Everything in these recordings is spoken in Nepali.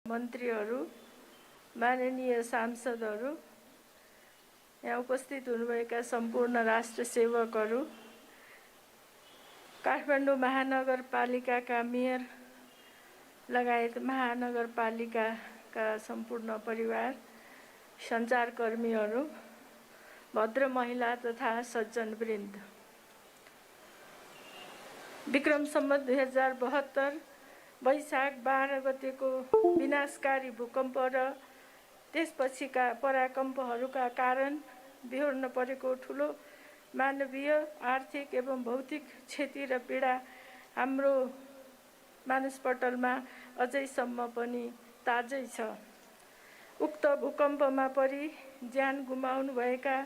मन्त्रीहरू, माननीय सांसदहरू, यहाँ उपस्थित हुनुभएका सम्पूर्ण राष्ट्र सेवकहरू, काठमाडौँ महानगरपालिकाका मेयर लगायत महानगरपालिकाका सम्पूर्ण परिवार, सञ्चारकर्मीहरू, भद्र महिला तथा सज्जनवृन्द, विक्रम सम्वत 2072 वैशाख 12 गतेको विनाशकारी भूकम्प र त्यसपछिका पराकम्पहरूका कारण बेहोर्न परेको ठुलो मानवीय, आर्थिक एवं भौतिक क्षति र पीडा हाम्रो मानसपटलमा अझैसम्म पनि ताजै छ। उक्त भूकम्पमा परि ज्यान गुमाउनुभएका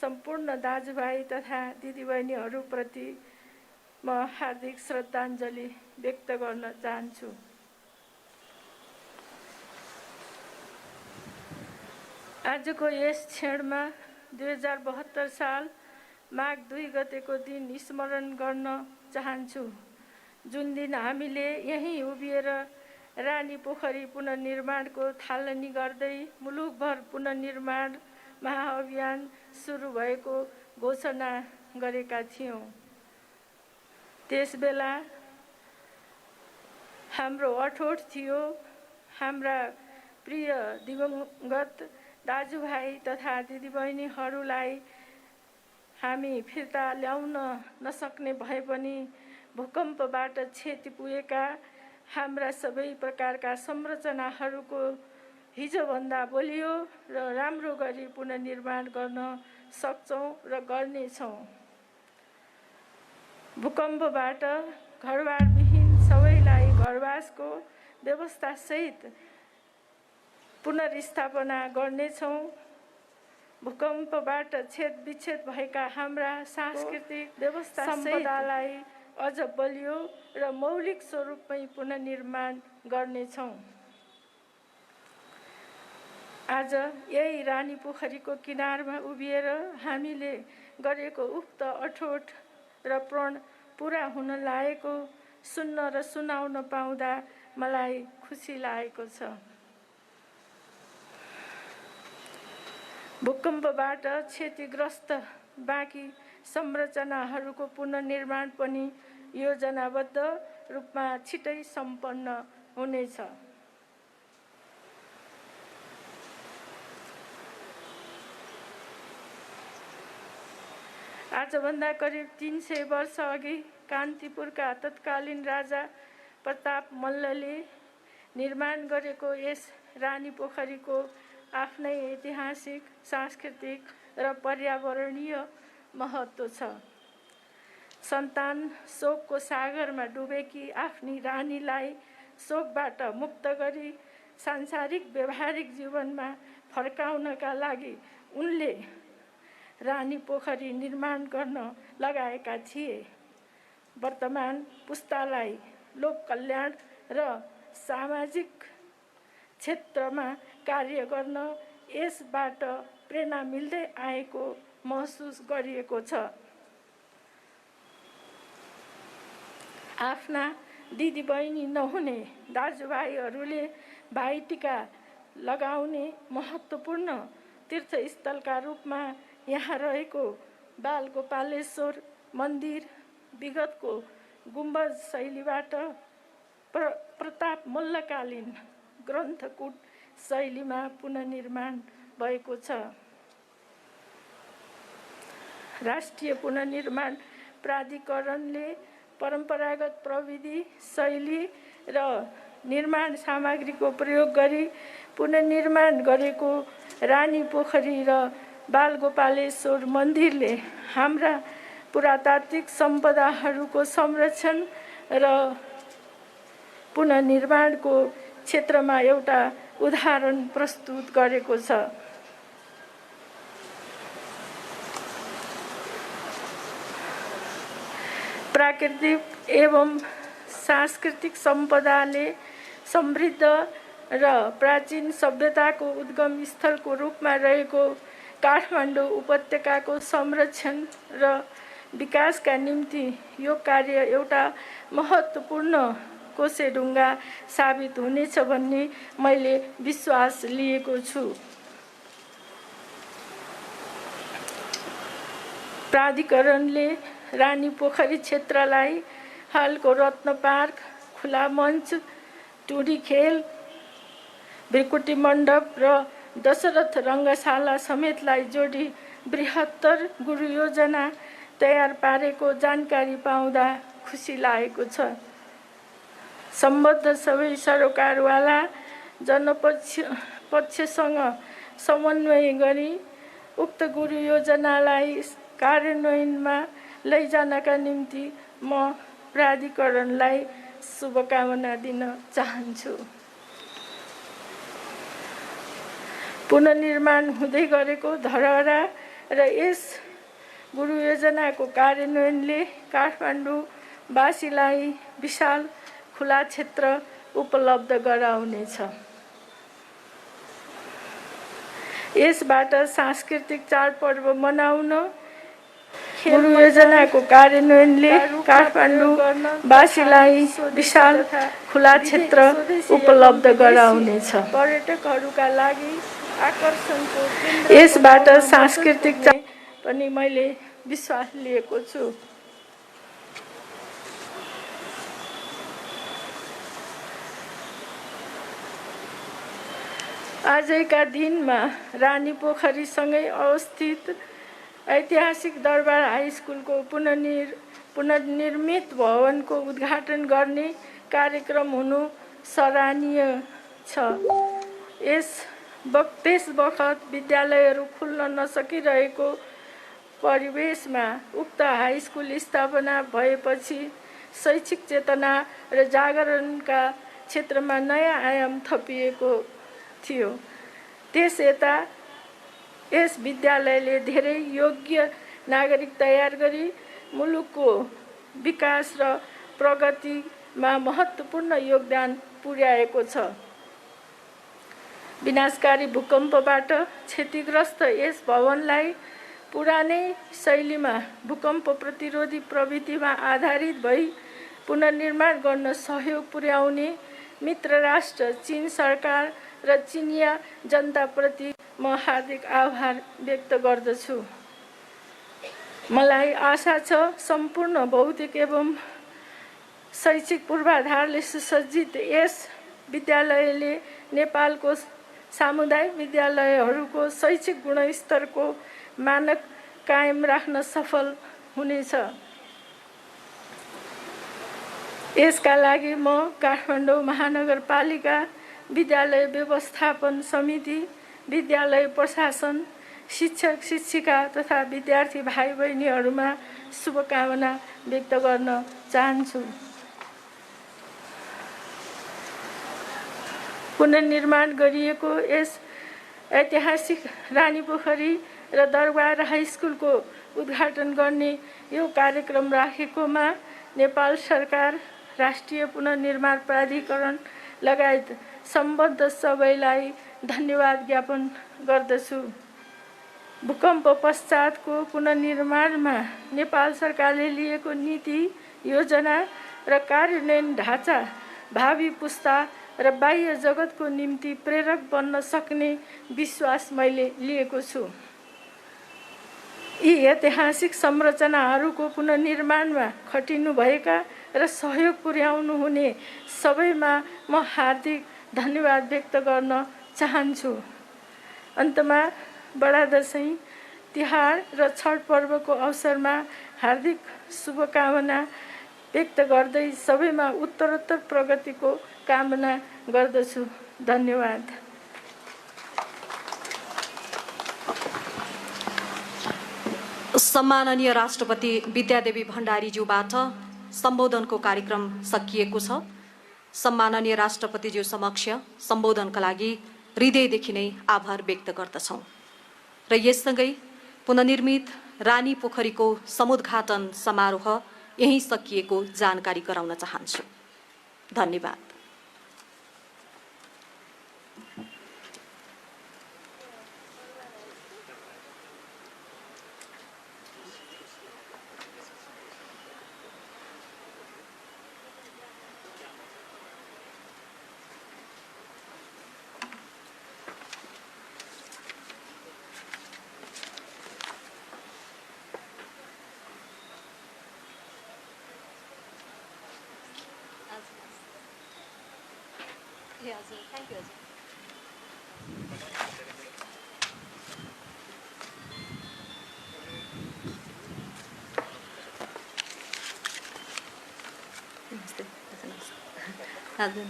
सम्पूर्ण दाजुभाइ तथा दिदीबहिनीहरूप्रति म हार्दिक श्रद्धाञ्जली व्यक्त गर्न चाहन्छु। आजको यस क्षणमा 2072 साल माघ 2 गतेको दिन स्मरण गर्न चाहन्छु, जुन दिन हामीले यहीँ उभिएर रानी पोखरी पुनर्निर्माणको थालनी गर्दै मुलुकभर पुनर्निर्माण महाअभियान सुरु भएको घोषणा गरेका थियौँ। त्यसबेला हाम्रो अठोट थियो हाम्रा प्रिय दिवंगत दाजुभाइ तथा दिदीबहिनीहरूलाई हामी फिर्ता ल्याउन नसक्ने भए पनि भूकम्पबाट क्षति पुगेका हाम्रा सबै प्रकारका संरचनाहरूको हिजोभन्दा बलियो र राम्रो गरी पुनर्निर्माण गर्न सक्छौँ र गर्नेछौँ। भूकम्पबाट घरबारविहीन सबैलाई घरवासको व्यवस्थासहित पुनर्स्थापना गर्नेछौँ। भूकम्पबाट छेदविच्छेद भएका हाम्रा सांस्कृतिक व्यवस्था सम्पदालाई अझ बलियो र मौलिक स्वरूपमै पुनर्निर्माण गर्नेछौँ। आज यही रानी पोखरीको किनारमा उभिएर हामीले गरेको उक्त अठोट र प्रण पुरा हुन लागेको सुन्न र सुनाउन पाउँदा मलाई खुसी लागेको छ। भूकम्पबाट क्षतिग्रस्त बाँकी संरचनाहरूको पुनर्निर्माण पनि योजनाबद्ध रूपमा छिटै सम्पन्न हुनेछ। आजभन्दा करिब 300 वर्ष अघि कान्तिपुरका तत्कालीन राजा प्रताप मल्लले निर्माण गरेको यस रानी पोखरीको आफ्नै ऐतिहासिक, सांस्कृतिक र पर्यावरणीय महत्त्व छ। सन्तान शोकको सागरमा डुबेकी आफ्नी रानीलाई शोकबाट मुक्त गरी सांसारिक व्यवहारिक जीवनमा फर्काउनका लागि उनले रानी पोखरी निर्माण गर्न लगाएका थिए। वर्तमान पुस्तालाई लोक कल्याण र सामाजिक क्षेत्रमा कार्य गर्न यसबाट प्रेरणा मिल्दै आएको महसुस गरिएको छ। आफ्ना दिदीबहिनी नहुने दाजुभाइहरूले भाइटिका लगाउने महत्त्वपूर्ण तीर्थस्थलका रूपमा यहाँ रहेको बालगोपालेश्वर मन्दिर विगतको गुम्बज शैलीबाट प्रताप मल्लकालीन ग्रन्थकूट शैलीमा पुनर्निर्माण भएको छ। राष्ट्रिय पुनर्निर्माण प्राधिकरणले परम्परागत प्रविधि, शैली र निर्माण सामग्रीको प्रयोग गरी पुनर्निर्माण गरेको रानी पोखरी र बालगोपालेश्वर मन्दिरले हाम्रा पुरातात्विक सम्पदाहरूको संरक्षण र पुनर्निर्माणको क्षेत्रमा एउटा उदाहरण प्रस्तुत गरेको छ। प्राकृतिक एवं सांस्कृतिक सम्पदाले समृद्ध र प्राचीन सभ्यताको उद्गम स्थलको रूपमा रहेको काठमाडौँ उपत्यकाको संरक्षण र विकासका निम्ति यो कार्य एउटा महत्त्वपूर्ण कोसेढुङ्गा साबित हुनेछ भन्ने मैले विश्वास लिएको छु। प्राधिकरणले रानीपोखरी क्षेत्रलाई हालको रत्न पार्क, खुला मञ्च, टुडी खेल, भृकुटी मण्डप र दशरथ रङ्गशाला समेतलाई जोडी बृहत्तर गुरु योजना तयार पारेको जानकारी पाउँदा खुसी लागेको छ। सम्बद्ध सबै सरोकारवाला जनपक्षसँग समन्वय गरी उक्त गुरु योजनालाई कार्यान्वयनमा लैजानका निम्ति म प्राधिकरणलाई शुभकामना दिन चाहन्छु। पुनर्निर्माण हुँदै गरेको धरहरा र यस गुरु योजनाको कार्यान्वयनले काठमाडौँवासीलाई विशाल खुला क्षेत्र उपलब्ध गराउनेछ। यसबाट सांस्कृतिक चाडपर्व मनाउन गुरु योजनाको कार्यान्वयनले काठमाडौँवासीलाई विशाल खुला क्षेत्र उपलब्ध गराउनेछ। पर्यटकहरूका लागि आकर्षणको केन्द्र यसबाट सांस्कृतिक पनि मैले विश्वास लिएको छु। आजका दिनमा रानीपोखरीसँगै अवस्थित ऐतिहासिक दरबार हाई स्कुलको पुनर्निर्मित भवनको उद्घाटन गर्ने कार्यक्रम हुनु सराहनीय छ। त्यस बखत विद्यालयहरू खुल्न नसकिरहेको परिवेशमा उक्त हाई स्कुल स्थापना भएपछि शैक्षिक चेतना र जागरणका क्षेत्रमा नयाँ आयाम थपिएको थियो। त्यस यता यस विद्यालयले धेरै योग्य नागरिक तयार गरी मुलुकको विकास र प्रगतिमा महत्त्वपूर्ण योगदान पुर्याएको छ। विनाशकारी भूकम्पबाट क्षतिग्रस्त यस भवनलाई पुरानै शैलीमा भूकम्प प्रतिरोधी प्रविधिमा आधारित भई पुनर्निर्माण गर्न सहयोग पुर्याउने मित्र राष्ट्र चीन सरकार र चिनिया जनताप्रति म हार्दिक आभार व्यक्त गर्दछु। मलाई आशा छ सम्पूर्ण भौतिक एवं शैक्षिक पूर्वाधारले सुसज्जित यस विद्यालयले नेपालको सामुदायिक विद्यालयहरूको शैक्षिक गुणस्तरको मानक कायम राख्न सफल हुनेछ। यसका लागि म काठमाडौँ महानगरपालिका विद्यालय व्यवस्थापन समिति, विद्यालय प्रशासन, शिक्षक शिक्षिका तथा विद्यार्थी भाइ बहिनीहरूमा शुभकामना व्यक्त गर्न चाहन्छु। पुनर्निर्माण गरिएको यस ऐतिहासिक रानीपोखरी र दरबार हाई स्कुलको उद्घाटन गर्ने यो कार्यक्रम राखेकोमा नेपाल सरकार, राष्ट्रिय पुनर्निर्माण प्राधिकरण लगायत सम्बद्ध सबैलाई धन्यवाद ज्ञापन गर्दछु। भूकम्प पश्चातको पुनर्निर्माणमा नेपाल सरकारले लिएको नीति, योजना र कार्यान्वयन ढाँचा भावी पुस्ता र बाह्य जगतको निम्ति प्रेरक बन्न सक्ने विश्वास मैले लिएको छु। यी ऐतिहासिक संरचनाहरूको पुनर्निर्माणमा खटिनुभएका र सहयोग पुर्याउनु हुने सबैमा म हार्दिक धन्यवाद व्यक्त गर्न चाहन्छु। अन्तमा बडा दशैँ, तिहार र छठ पर्वको अवसरमा हार्दिक शुभकामना व्यक्त गर्दै सबैमा उत्तरोत्तर प्रगतिको कामना गर्दछु। धन्यवाद। सम्माननीय राष्ट्रपति विद्यादेवी भण्डारीज्यूबाट सम्बोधनको कार्यक्रम सकिएको छ। सम्माननीय राष्ट्रपतिज्यू समक्ष सम्बोधनका लागि हृदयदेखि नै आभार व्यक्त गर्दछौँ र यससँगै पुनर्निर्मित रानी पोखरीको समुद्घाटन समारोह यही सकिएको जानकारी गराउन चाहन्छु। धन्यवाद। ए हजुर थ्याङ्क यू हजुर नमस्ते हजुर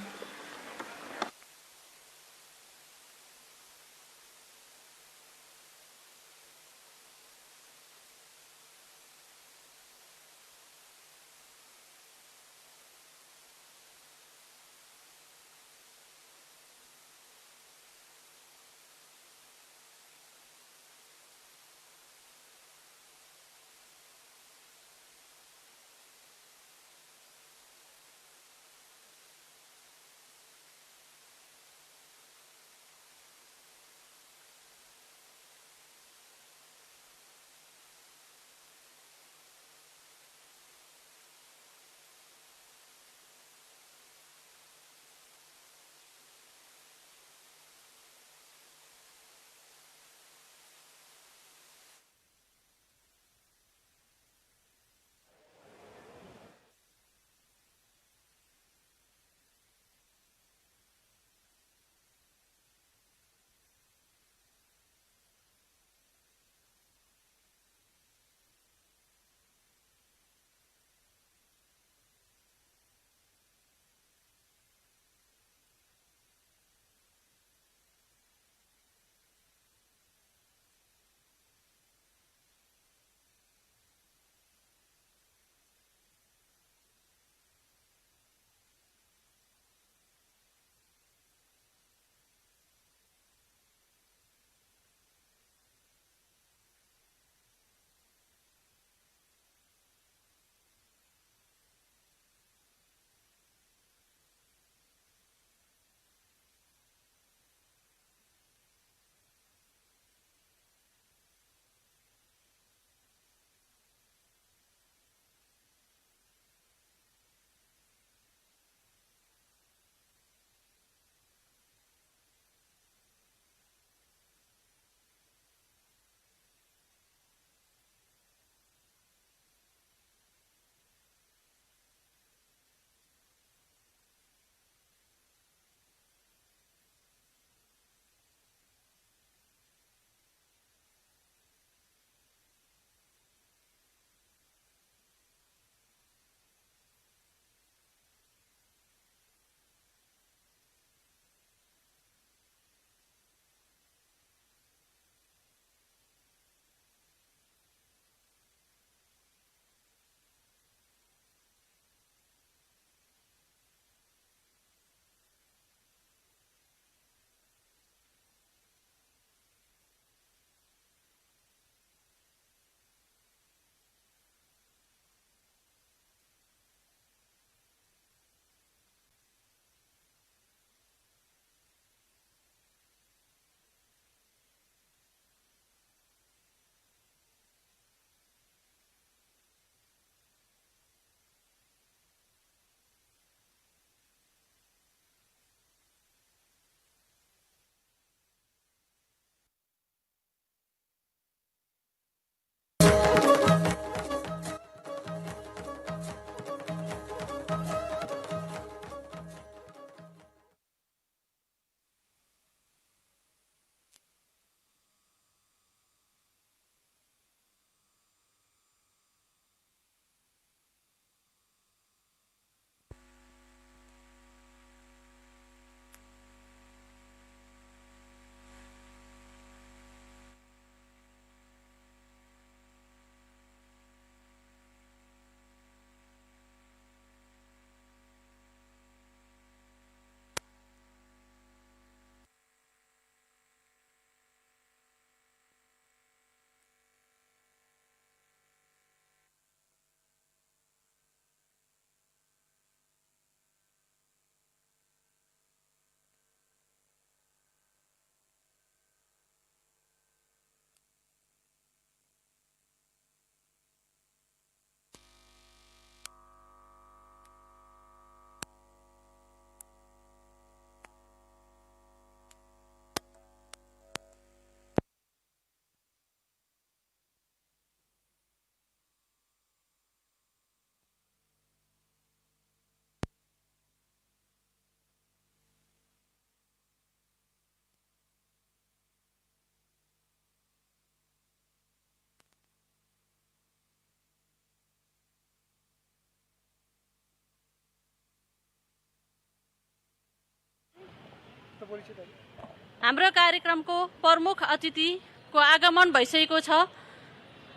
हाम्रो कार्यक्रमको प्रमुख अतिथिको आगमन भइसकेको छ।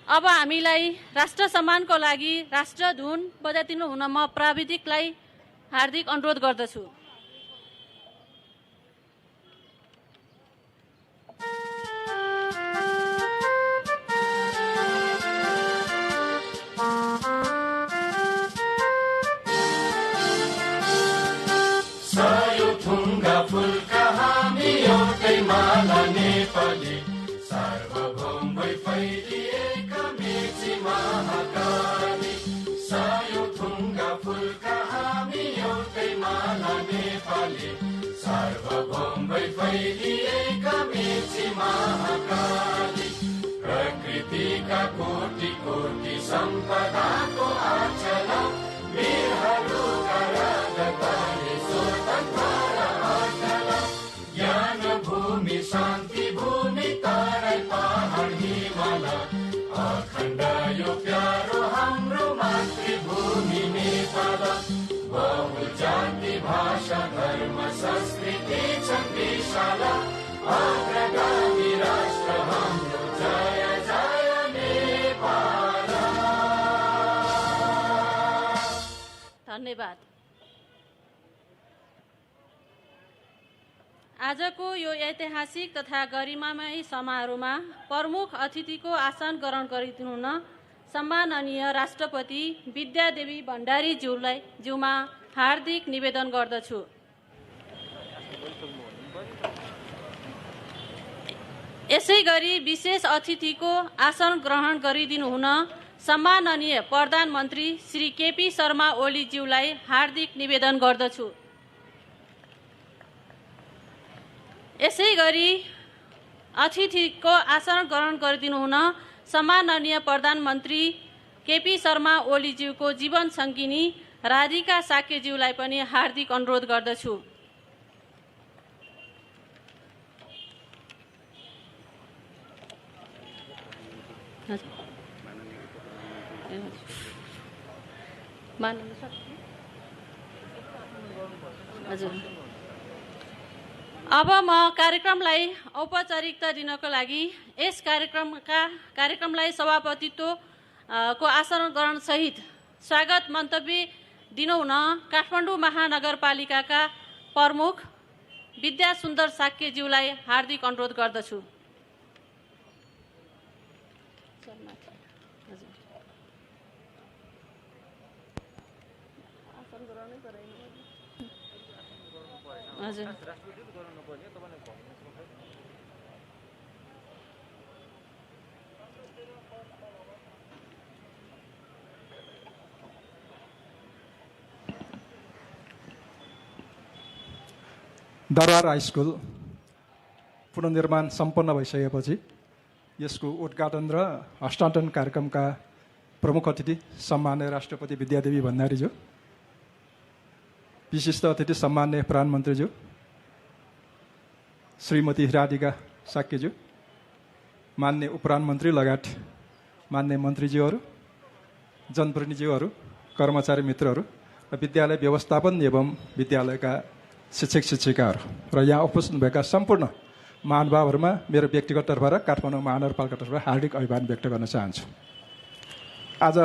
अब हामीलाई राष्ट्र सम्मानको लागि राष्ट्रधुन बजाइदिनु हुन म प्राविधिकलाई हार्दिक अनुरोध गर्दछु। नेपाली सार्वभौम भई फैलिएका मेची महाकाली सायो थुङ्गा फुलका हामी एउटै माला नेपाली सार्वभौम भई फैलिएका मेची महाकाली प्रकृतिका कोटि कोटि सम्पदाको आचला वीरहरूका राजधानी स्वतन्त्र र अचल ज्ञान भूमि शान्ति भूमि तराई पहाड हिमाल अखण्ड यो प्यारो हाम्रो मातृभूमि नेपाल बहु जाति भाषा धर्म संस्कृति छन् विशाल अग्रगामी राष्ट्र हाम्रो जय जय नेपाल। धन्यवाद। आजको यो ऐतिहासिक तथा गरिमामय समारोहमा प्रमुख अतिथिको आसन ग्रहण गरिदिनु हुन सम्माननीय राष्ट्रपति विद्यादेवी भण्डारीज्यूमा हार्दिक निवेदन गर्दछु। यसै गरी विशेष अतिथिको आसन ग्रहण गरिदिनु हुन सम्माननीय प्रधानमन्त्री श्री केपी शर्मा ओलीज्यूलाई हार्दिक निवेदन गर्दछु। यसै गरी अतिथिको आसन ग्रहण गरिदिनु हुन सम्माननीय प्रधानमन्त्री केपी शर्मा ओलीज्यूको जीवन सङ्गिनी राधिका साक्यज्यूलाई पनि हार्दिक अनुरोध गर्दछु। हजुर, अब म कार्यक्रमलाई औपचारिकता दिनको लागि यस कार्यक्रमलाई सभापतित्व को आसन ग्रहण सहित स्वागत मन्तव्य दिनुहुन काठमाडौँ महानगरपालिकाका प्रमुख विद्या सुन्दर साक्यज्यूलाई हार्दिक अनुरोध गर्दछु। हजुर, दरबार हाई स्कुल पुनर्निर्माण सम्पन्न भइसकेपछि यसको उद्घाटन र हस्तान्तरण कार्यक्रमका प्रमुख अतिथि सम्माननीय राष्ट्रपति विद्यादेवी भण्डारीज्यू, विशिष्ट अतिथि सम्माननीय प्रधानमन्त्रीज्यू श्रीमती राधिका साक्यज्यू, मान्य उपप्रधानमन्त्री लगायत मान्य मन्त्रीज्यूहरू, जनप्रतिनिधिज्यूहरू, कर्मचारी मित्रहरू र विद्यालय व्यवस्थापन एवं विद्यालयका शिक्षक शिक्षिकाहरू र यहाँ उपस्थित भएका सम्पूर्ण महानुभावहरूमा मेरो व्यक्तिगत तर्फ र काठमाडौँ महानगरपालिका तर्फ हार्दिक अभिवादन व्यक्त गर्न चाहन्छु। आज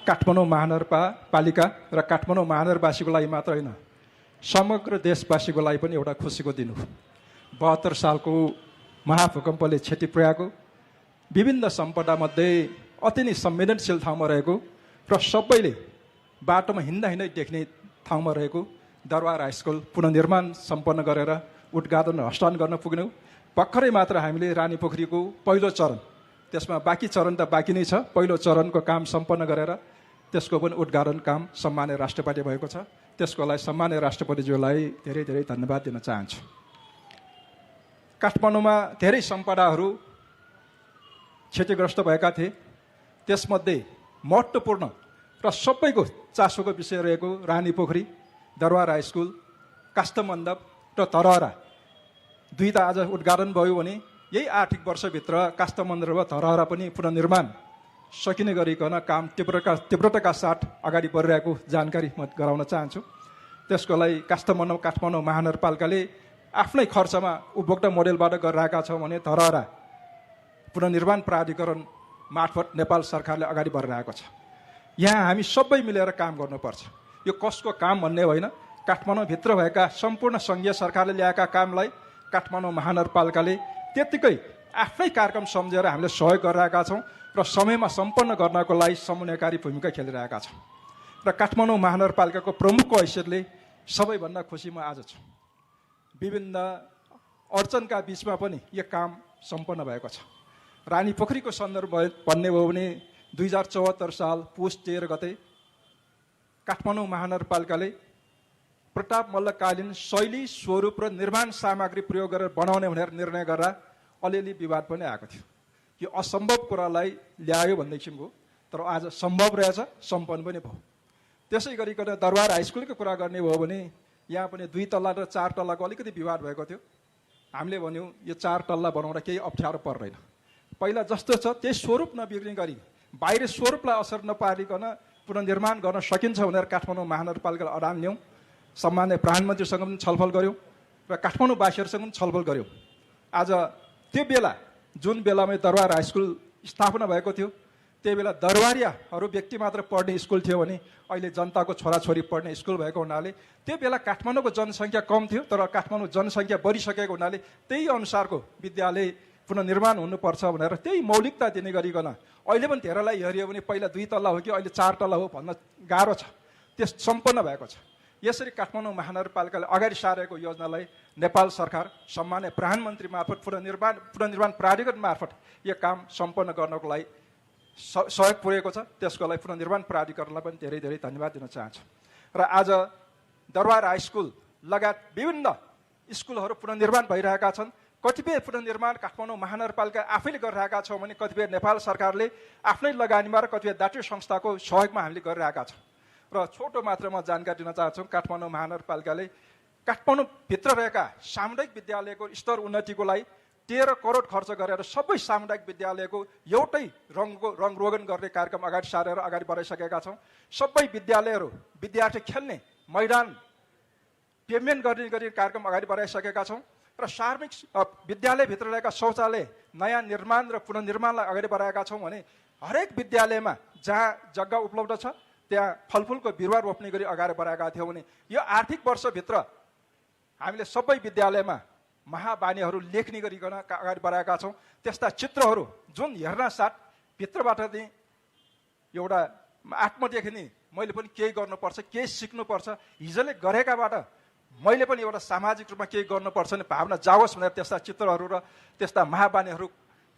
काठमाडौँ महानगरपालिका र काठमाडौँ महानगरवासीको लागि मात्र होइन, समग्र देशवासीको लागि पनि एउटा खुसीको दिन हो। 72 सालको महाभूकम्पले क्षति पुर्याएको, विभिन्न सम्पदामध्ये अति नै संवेदनशील ठाउँमा रहेको र सबैले बाटोमा हिँड्दै देख्ने ठाउँमा रहेको दरबार हाई स्कुल पुनर्निर्माण सम्पन्न गरेर उद्घाटन हस्तान्तरण गर्न पुग्यौँ। भर्खरै मात्र हामीले रानी पोखरीको पहिलो चरण, त्यसमा बाँकी चरण त बाँकी नै छ, पहिलो चरणको काम सम्पन्न गरेर त्यसको पनि उद्घाटन काम सम्माननीय राष्ट्रपति भएको छ। त्यसको लागि सम्माननीय राष्ट्रपतिज्यूलाई धेरै धेरै धन्यवाद दिन चाहन्छु। काठमाडौँमा धेरै सम्पदाहरू क्षतिग्रस्त भएका थिए, त्यसमध्ये महत्त्वपूर्ण र सबैको चासोको विषय रहेको रानी पोखरी, दरबार हाई स्कुल, काष्ठ मण्डप र धरहरा दुईटा आज उद्घाटन भयो भने यही आर्थिक वर्षभित्र काष्ठ मण्डप र धरहरा पनि पुनर्निर्माण सकिने गरिकन काम तीव्रताका साथ अगाडि बढिरहेको जानकारी म गराउन चाहन्छु। त्यसको लागि काष्ठ मण्डप काठमाडौँ महानगरपालिकाले आफ्नै खर्चमा उपभोक्ता मोडेलबाट गरिरहेका छौँ भने धरहरा पुनर्निर्माण प्राधिकरण मार्फत नेपाल सरकारले अगाडि बढिरहेको छ। यहाँ हामी सबै मिलेर काम गर्नुपर्छ। यो कसको काम भन्ने होइन, काठमाडौँभित्र भएका सम्पूर्ण सङ्घीय सरकारले ल्याएका कामलाई काठमाडौँ महानगरपालिकाले त्यत्तिकै आफ्नै कार्यक्रम सम्झेर हामीले सहयोग गरिरहेका छौँ र समयमा सम्पन्न गर्नको लागि समन्वयकारी भूमिका खेलिरहेका छौँ। र काठमाडौँ महानगरपालिकाको प्रमुखको हैसियतले सबैभन्दा खुसी म आज छु। विभिन्न अडचनका बिचमा पनि यो काम सम्पन्न भएको छ। रानी पोखरीको सन्दर्भ भन्ने हो भने 2074 साल पुस 13 गते काठमाडौँ महानगरपालिकाले प्रताप मल्लकालीन शैली, स्वरूप र निर्माण सामग्री प्रयोग गरेर बनाउने भनेर निर्णय गरेर अलिअलि विवाद पनि आएको थियो। यो असम्भव कुरालाई ल्यायो भन्ने किसिमको, तर आज सम्भव रहेछ, सम्पन्न पनि भयो। त्यसै गरिकन दरबार हाई स्कुलको कुरा गर्ने हो भने यहाँ पनि 2 तल्ला र 4 तल्लाको अलिकति विवाद भएको थियो। हामीले भन्यौँ यो 4 तल्ला बनाउँदा केही अप्ठ्यारो पर्दैन, पहिला जस्तो छ त्यही स्वरूप नबिग्रिने गरी बाहिर स्वरूपलाई असर नपारिकन पुनर्निर्माण गर्न सकिन्छ भनेर काठमाडौँ महानगरपालिकालाई अडान ल्याउँ। सम्माननीय प्रधानमन्त्रीसँग पनि छलफल गऱ्यौँ र काठमाडौँवासीहरूसँग पनि छलफल गऱ्यौँ। आज त्यो बेला जुन बेलामा दरबार हाई स्कुल स्थापना भएको थियो त्यही बेला दरबारियाहरू व्यक्ति मात्र पढ्ने स्कुल थियो भने अहिले जनताको छोराछोरी पढ्ने स्कुल भएको हुनाले त्यो बेला काठमाडौँको जनसङ्ख्या कम थियो, तर काठमाडौँ जनसङ्ख्या बढिसकेको हुनाले त्यही अनुसारको विद्यालय पुनर्निर्माण हुनुपर्छ भनेर त्यही मौलिकता दिने गरिकन अहिले पनि धेरैलाई हेऱ्यो भने पहिला 2 तल्ला हो कि अहिले 4 तल्ला हो भन्न गाह्रो छ, त्यस सम्पन्न भएको छ। यसरी काठमाडौँ महानगरपालिकाले अगाडि सारेको योजनालाई नेपाल सरकार सम्माननीय प्रधानमन्त्री मार्फत पुनर्निर्माण प्राधिकरण मार्फत यो काम सम्पन्न गर्नको लागि सहयोग पुर्याएको छ। त्यसको लागि पुनर्निर्माण प्राधिकरणलाई पनि धेरै धेरै धन्यवाद दिन चाहन्छु। र आज दरबार हाई स्कुल लगायत विभिन्न स्कुलहरू पुनर्निर्माण भइरहेका छन्। कतिपय पुनर्निर्माण काठमाडौँ महानगरपालिका आफैले गरिरहेका छौँ भने कतिपय नेपाल सरकारले आफ्नै लगानीमा र कतिपय दातृ संस्थाको सहयोगमा हामीले गरिरहेका छौँ। र छोटो मात्रामा जानकारी दिन चाहन्छु, काठमाडौँ महानगरपालिकाले काठमाडौँभित्र रहेका सामुदायिक विद्यालयको स्तर उन्नतिको लागि 13 करोड खर्च गरेर सबै सामुदायिक विद्यालयको एउटै रङरोगन गर्ने कार्यक्रम अगाडि सारेर अगाडि बढाइसकेका छौँ। सबै विद्यालयहरू विद्यार्थी खेल्ने मैदान पेभमेन्ट गर्ने कार्यक्रम अगाडि बढाइसकेका छौँ र सार्वजनिक विद्यालयभित्र रहेका शौचालय नयाँ निर्माण र पुनर्निर्माणलाई अगाडि बढाएका छौँ भने हरेक विद्यालयमा जहाँ जग्गा उपलब्ध छ त्यहाँ फलफुलको बिरुवा रोप्ने गरी अगाडि बढाएका थियौँ भने यो आर्थिक वर्षभित्र हामीले सबै विद्यालयमा महाबानीहरू लेख्ने गरिकन अगाडि बढाएका छौँ। त्यस्ता चित्रहरू जुन हेर्न साथ भित्रबाट चाहिँ एउटा आत्मदेखि नि मैले पनि केही गर्नुपर्छ, केही सिक्नुपर्छ, हिजोले गरेकाबाट मैले पनि एउटा सामाजिक रूपमा केही गर्नुपर्छ भने भावना जाओस् भनेर त्यस्ता चित्रहरू र त्यस्ता महाबानीहरू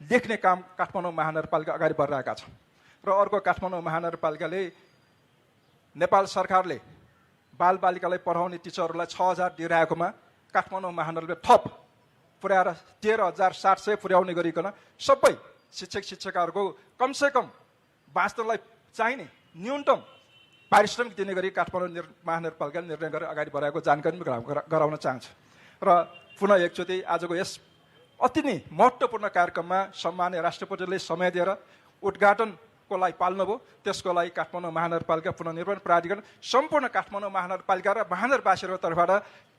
लेख्ने काम काठमाडौँ महानगरपालिका अगाडि बढिरहेका छौँ। र अर्को काठमाडौँ महानगरपालिकाले नेपाल सरकारले बालबालिकालाई पढाउने टिचरहरूलाई 6000 दिइरहेकोमा काठमाडौँ महानगरले थप पुर्याएर 13700 पुर्याउने गरिकन सबै शिक्षक शिक्षिकाहरूको कमसेकम बाँच्नलाई चाहिने न्यूनतम पारिश्रमिक दिने गरी काठमाडौँ महानगरपालिकाले निर्णय गरेर अगाडि बढाएको जानकारी गराउन चाहन्छु। र पुनः एकचोटि आजको यस अति नै महत्त्वपूर्ण कार्यक्रममा सम्माननीय राष्ट्रपतिले समय दिएर उद्घाटनको लागि पाल्नुभयो। त्यसको लागि काठमाडौँ महानगरपालिका पुनर्निर्माण प्राधिकरण सम्पूर्ण काठमाडौँ महानगरपालिका र महानगरवासीहरूको तर्फबाट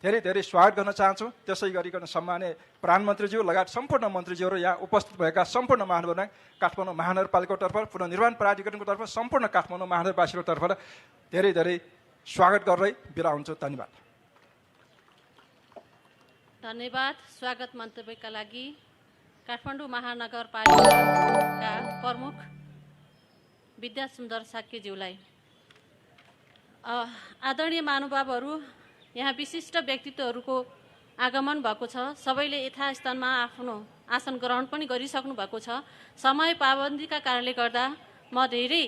धेरै धेरै स्वागत गर्न चाहन्छु। त्यसै गरिकन सम्माननीय प्रधानमन्त्रीज्यू लगायत सम्पूर्ण मन्त्रीज्यूहरू यहाँ उपस्थित भएका सम्पूर्ण महानुभावलाई काठमाडौँ महानगरपालिकाको तर्फ पुनर्निर्माण प्राधिकरणको तर्फ सम्पूर्ण काठमाडौँ महानगरवासीहरूको तर्फबाट धेरै धेरै स्वागत गर्दै बिदा हुन्छु। धन्यवाद। धन्यवाद। स्वागत मन्तव्यका लागि काठमाडौँ महानगरपालिकाका प्रमुख विद्यासुन्दर साक्यज्यूलाई। आदरणीय महानुभावहरू, यहाँ विशिष्ट व्यक्तित्वहरूको आगमन भएको छ। सबैले यथास्थानमा आफ्नो आसन ग्रहण पनि गरिसक्नु भएको छ। समय पाबन्दीका कारणले गर्दा म धेरै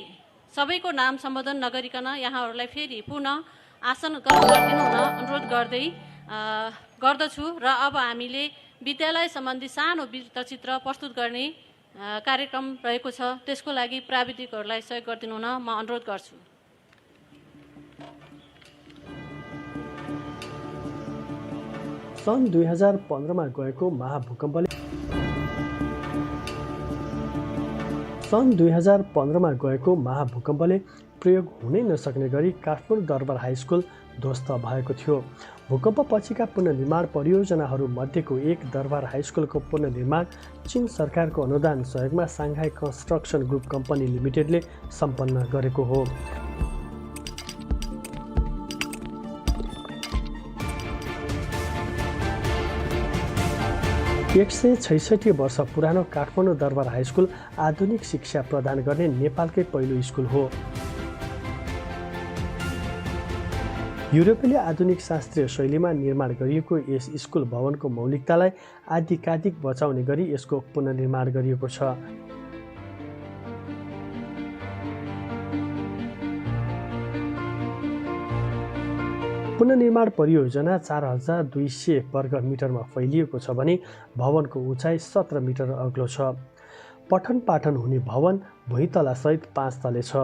सबैको नाम सम्बोधन नगरिकन यहाँहरूलाई फेरि पुनः आसन ग्रहण गरिदिनु हुन अनुरोध गर्दछु। र अब हामीले विद्यालय सम्बन्धी सानो वृत्तचित्र प्रस्तुत गर्ने कार्यक्रम रहेको छ। त्यसको लागि प्राविधिकहरूलाई सहयोग गरिदिनु हुन म अनुरोध गर्छु। सन् 2015मा गएको महाभूकम्पले प्रयोग हुनै नसक्ने गरी काठमाडौँ दरबार हाई स्कुल ध्वस्त भएको थियो। भूकम्पपछिका पुनर्निर्माण परियोजनाहरू मध्येको एक दरबार हाइस्कुलको पुनर्निर्माण चीन सरकारको अनुदान सहयोगमा साङ्घाई कन्स्ट्रक्सन ग्रुप कम्पनी लिमिटेडले सम्पन्न गरेको हो। एक 166 वर्ष पुरानो काठमाडौँ दरबार हाइस्कुल आधुनिक शिक्षा प्रदान गर्ने नेपालकै पहिलो स्कुल हो। युरोपेली आधुनिक शास्त्रीय शैलीमा निर्माण गरिएको यस स्कुल भवनको मौलिकतालाई आधिकाधिक बचाउने गरी यसको पुनर्निर्माण गरिएको छ। पुनर्निर्माण परियोजना 4200 वर्ग मिटरमा फैलिएको छ भने भवनको उचाइ 17 मिटर अग्लो छ। पठन पाठन हुने भवन भुइँतलासहित 5 तले छ।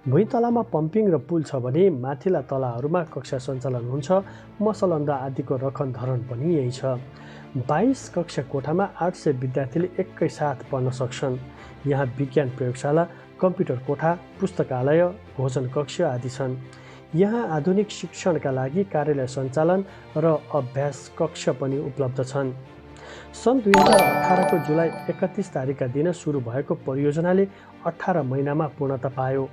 भुइँतलामा पम्पिङ र पुल छ भने माथिल्ला तलाहरूमा कक्षा सञ्चालन हुन्छ। मसलन्दा आदिको रखन धरन पनि यही छ। 22 कक्षा कोठामा 800 विद्यार्थीले एकैसाथ पढ्न सक्छन्। यहाँ विज्ञान प्रयोगशाला, कम्प्युटर कोठा, पुस्तकालय, भोजन कक्ष आदि छन्। यहाँ आधुनिक शिक्षणका लागि कार्यालय सञ्चालन र अभ्यास कक्ष पनि उपलब्ध छन्। सन् 2018 को जुलाई 31 तारिकका दिन सुरु भएको परियोजनाले 18 महिनामा पूर्णता पायो।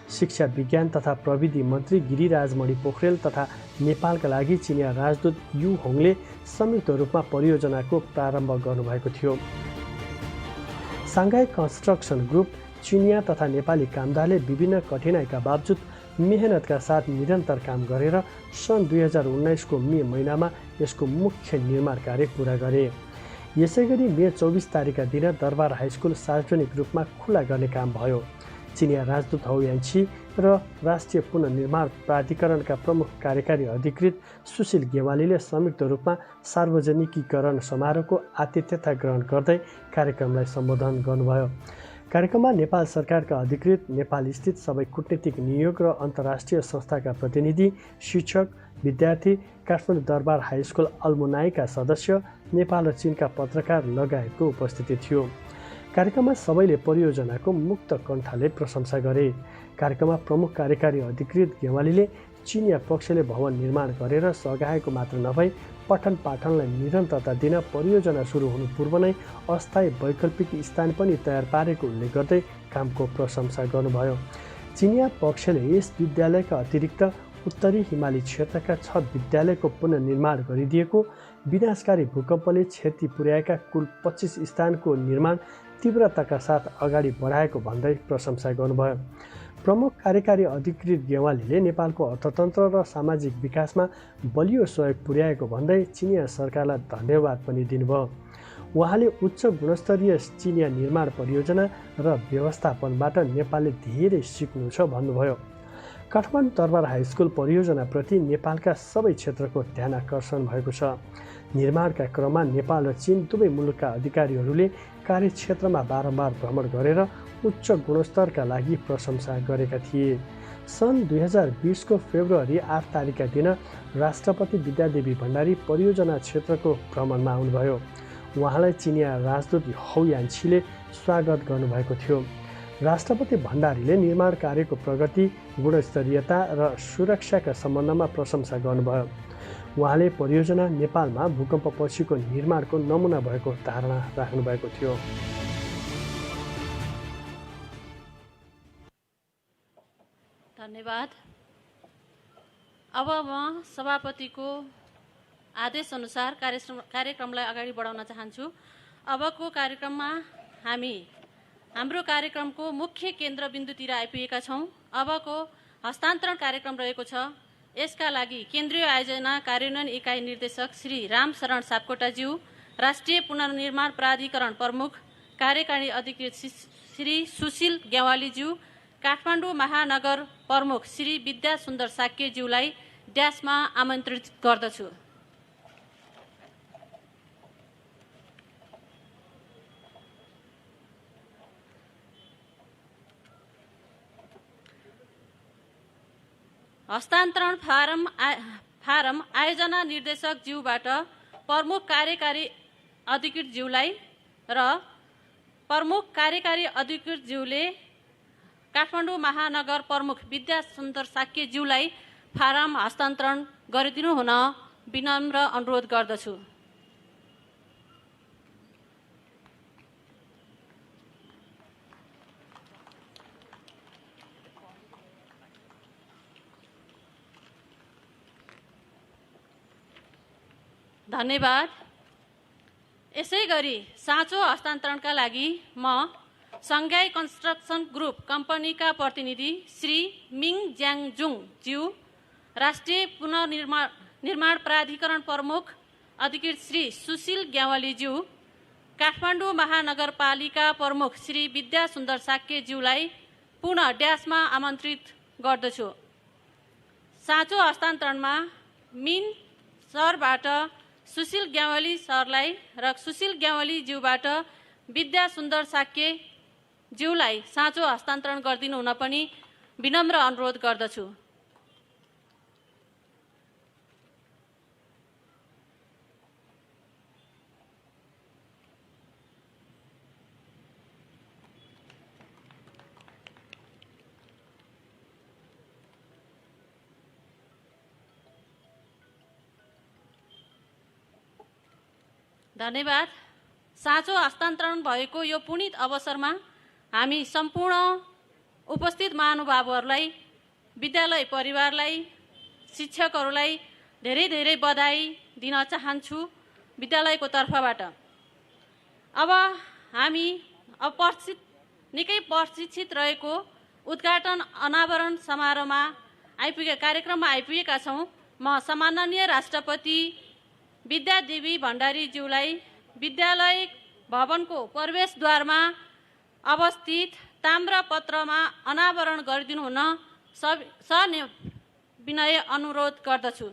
शिक्षा विज्ञान तथा प्रविधि मन्त्री गिरिराजमणि पोखरेल तथा नेपालका लागि चिनिया राजदूत यु होङले संयुक्त रूपमा परियोजनाको प्रारम्भ गर्नुभएको थियो। साङ्घाई कन्स्ट्रक्सन ग्रुप चिनिया तथा नेपाली कामदारले विभिन्न कठिनाइका बावजुद मेहनतका साथ निरन्तर काम गरेर सन् 2019 को मे महिनामा यसको मुख्य निर्माण कार्य पूरा गरे। यसैगरी मे 24 तारिकका दिन दरबार हाइस्कुल सार्वजनिक रूपमा खुला गर्ने काम भयो। चिनिया राजदूत हौ यान्छी र राष्ट्रिय पुनर्निर्माण प्राधिकरणका प्रमुख कार्यकारी अधिकृत सुशील गेवालीले संयुक्त रूपमा सार्वजनिकीकरण समारोहको आतिथ्यता ग्रहण गर्दै कार्यक्रमलाई सम्बोधन गर्नुभयो। कार्यक्रममा नेपाल सरकारका अधिकृत, नेपाल स्थित सबै कूटनीतिक नियोग र अन्तर्राष्ट्रिय संस्थाका प्रतिनिधि, शिक्षक, विद्यार्थी, काठमाडौँ दरबार हाइस्कुल अल्मुनाईका सदस्य, नेपाल र चीनका पत्रकार लगायतको उपस्थिति थियो। कार्यक्रममा सबैले परियोजनाको मुक्त कण्ठले प्रशंसा गरे। कार्यक्रममा प्रमुख कार्यकारी अधिकृत गेवालीले चिनिया पक्षले भवन निर्माण गरेर सघाएको मात्र नभई पठन पाठनलाई निरन्तरता दिन परियोजना सुरु हुनु पूर्व नै अस्थायी वैकल्पिक स्थान पनि तयार पारेको उल्लेख गर्दै कामको प्रशंसा गर्नुभयो। चिनिया पक्षले यस विद्यालयका अतिरिक्त उत्तरी हिमाली क्षेत्रका 6 विद्यालयको पुनर्निर्माण गरिदिएको, विनाशकारी भूकम्पले क्षति पुर्याएका कुल 25 स्थानको निर्माण तीव्रताका साथ अगाडि बढाएको भन्दै प्रशंसा गर्नुभयो। प्रमुख कार्यकारी अधिकृत गेवालीले नेपालको अर्थतन्त्र र सामाजिक विकासमा बलियो सहयोग पुर्याएको भन्दै चिनिया सरकारलाई धन्यवाद पनि दिनुभयो। उहाँले उच्च गुणस्तरीय चिनिया निर्माण परियोजना र व्यवस्थापनबाट नेपालले धेरै सिक्नु छ भन्नुभयो। काठमाडौँ दरबार हाइस्कुल परियोजनाप्रति नेपालका सबै क्षेत्रको ध्यान आकर्षण भएको छ। निर्माणका क्रममा नेपाल र चीन दुवै मुलुकका अधिकारीहरूले कार्यक्षेत्रमा बारम्बार भ्रमण गरेर उच्च गुणस्तरका लागि प्रशंसा गरेका थिए। सन् 2020 को फेब्रुअरी 8 तारिकका दिन राष्ट्रपति विद्यादेवी भण्डारी परियोजना क्षेत्रको भ्रमणमा आउनुभयो। उहाँलाई चिनिया राजदूत हौ यान्छीले स्वागत गर्नुभएको थियो। राष्ट्रपति भण्डारीले निर्माण कार्यको प्रगति, गुणस्तरीयता र सुरक्षाका सम्बन्धमा प्रशंसा गर्नुभयो। उहाँले परियोजना नेपालमा भूकम्पपछिको निर्माणको नमुना भएको धारणा राख्नुभएको थियो। धन्यवाद। अब म सभापतिको आदेश अनुसार कार्यक्रमलाई अगाडि बढाउन चाहन्छु। अबको कार्यक्रममा हाम्रो कार्यक्रमको मुख्य केन्द्रबिन्दुतिर आइपुगेका छौँ। अबको हस्तान्तरण कार्यक्रम रहेको छ। यसका लागि केन्द्रीय आयोजना कार्यान्वयन इकाइ निर्देशक श्री रामशरण सापकोटाज्यू, राष्ट्रिय पुनर्निर्माण प्राधिकरण प्रमुख कार्यकारी अधिकृत श्री सुशील गेवालीज्यू, काठमाडौँ महानगर प्रमुख श्री विद्या सुन्दर साक्यज्यूलाई ड्यासमा आमन्त्रित गर्दछु। हस्तान्तरण फारम आयोजना निर्देशक ज्यूबाट प्रमुख कार्यकारी अधिकृत ज्यूलाई र प्रमुख कार्यकारी अधिकृत ज्यूले काठमाडौँ महानगर प्रमुख विद्या सुन्दर साक्यज्यूलाई फारम हस्तान्तरण गरिदिनु हुन विनम्र अनुरोध गर्दछु। धन्यवाद। यसै गरी साँचो हस्तान्तरणका लागि म सङ्घाई कन्स्ट्रक्सन ग्रुप कम्पनीका प्रतिनिधि श्री मिङ ज्याङजुङ ज्यू, राष्ट्रिय पुनर्निर्माण प्राधिकरण प्रमुख अधिकृत श्री सुशील ग्यावाली ज्यू, काठमाडौँ महानगरपालिका प्रमुख श्री विद्या सुन्दर साक्य ज्यूलाई पुनः ड्यासमा आमन्त्रित गर्दछु। साँचो हस्तान्तरणमा मिन सरबाट सुशील ग्यावाली सरलाई र सुशील ग्यावाली ज्यूबाट विद्या सुन्दर साक्य ज्यूलाई साँचो हस्तान्तरण गरिदिनु हुन पनि विनम्र अनुरोध गर्दछु। धन्यवाद। साँचो हस्तान्तरण भएको यो पुनित अवसरमा हामी सम्पूर्ण उपस्थित महानुभावहरूलाई, विद्यालय परिवारलाई, शिक्षकहरूलाई धेरै धेरै बधाई दिन चाहन्छु विद्यालयको तर्फबाट। अब हामी निकै प्रशिक्षित रहेको उद्घाटन अनावरण समारोहमा कार्यक्रममा आइपुगेका छौँ। म सम्माननीय राष्ट्रपति विद्यादेवी भण्डारीज्यूलाई विद्यालय भवनको प्रवेशद्वारमा अवस्थित ताम्रपत्रमा अनावरण गरिदिनु हुन सविनय अनुरोध गर्दछु।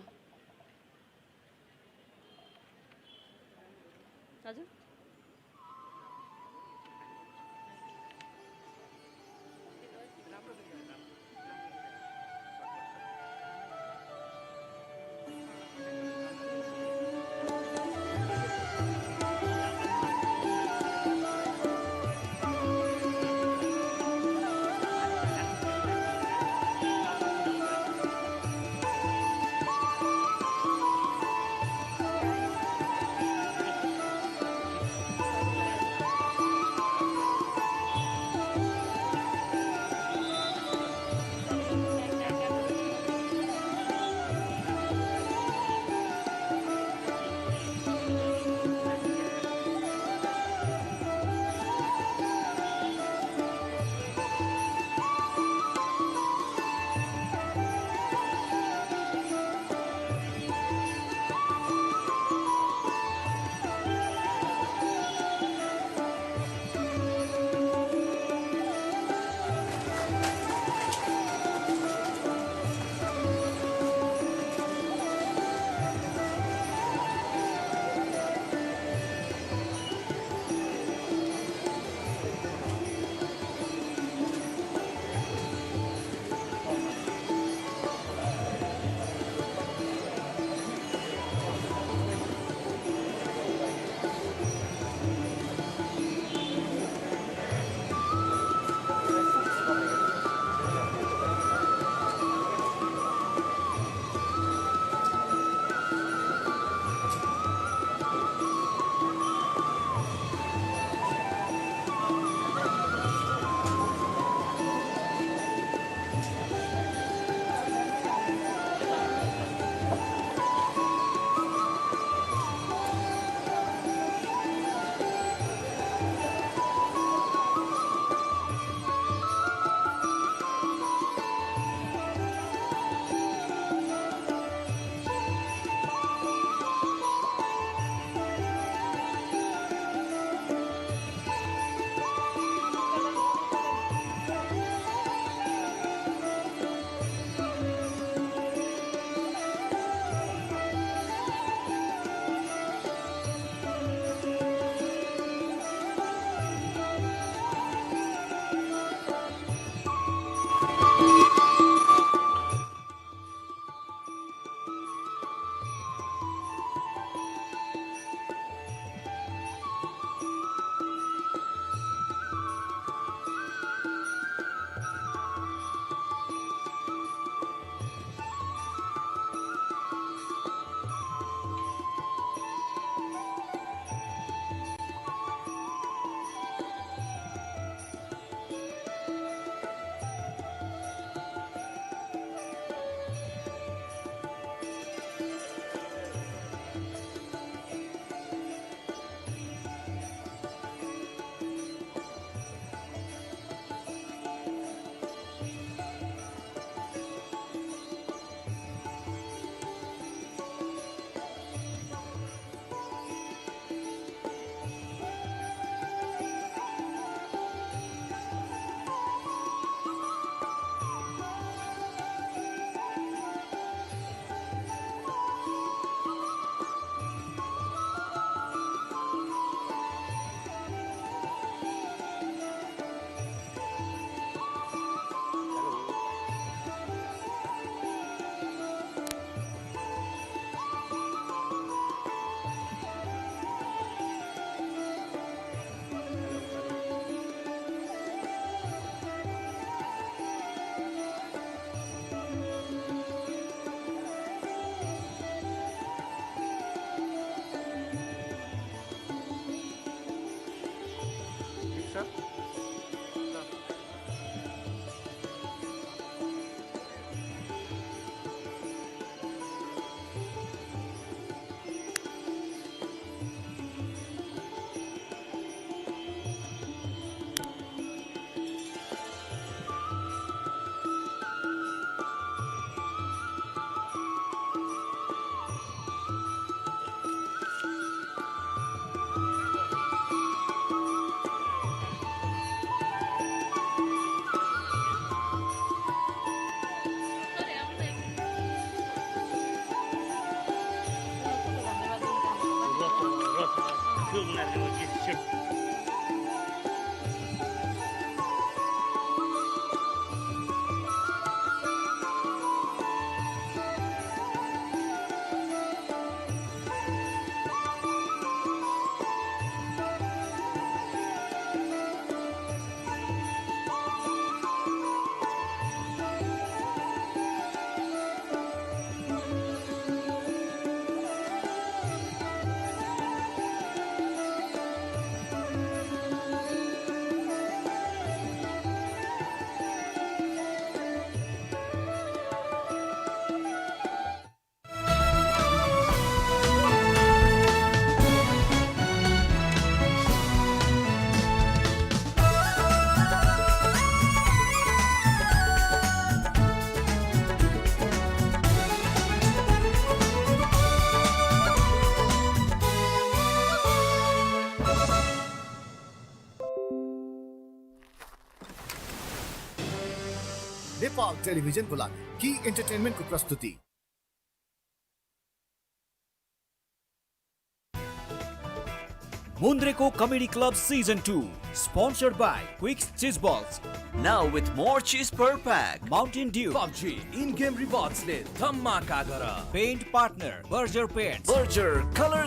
त्यो उनीहरूले सेट नेपाल टेलिभिजनको लागि की इन्टरटेनमेन्टको प्रस्तुति Mundreko Comedy Club Season 2, sponsored by Quick's Cheese Balls. Now with more cheese per pack. Mountain Dew. PUBG in-game rewards ले धमाका गर. Paint partner Berger Paints. Berger Color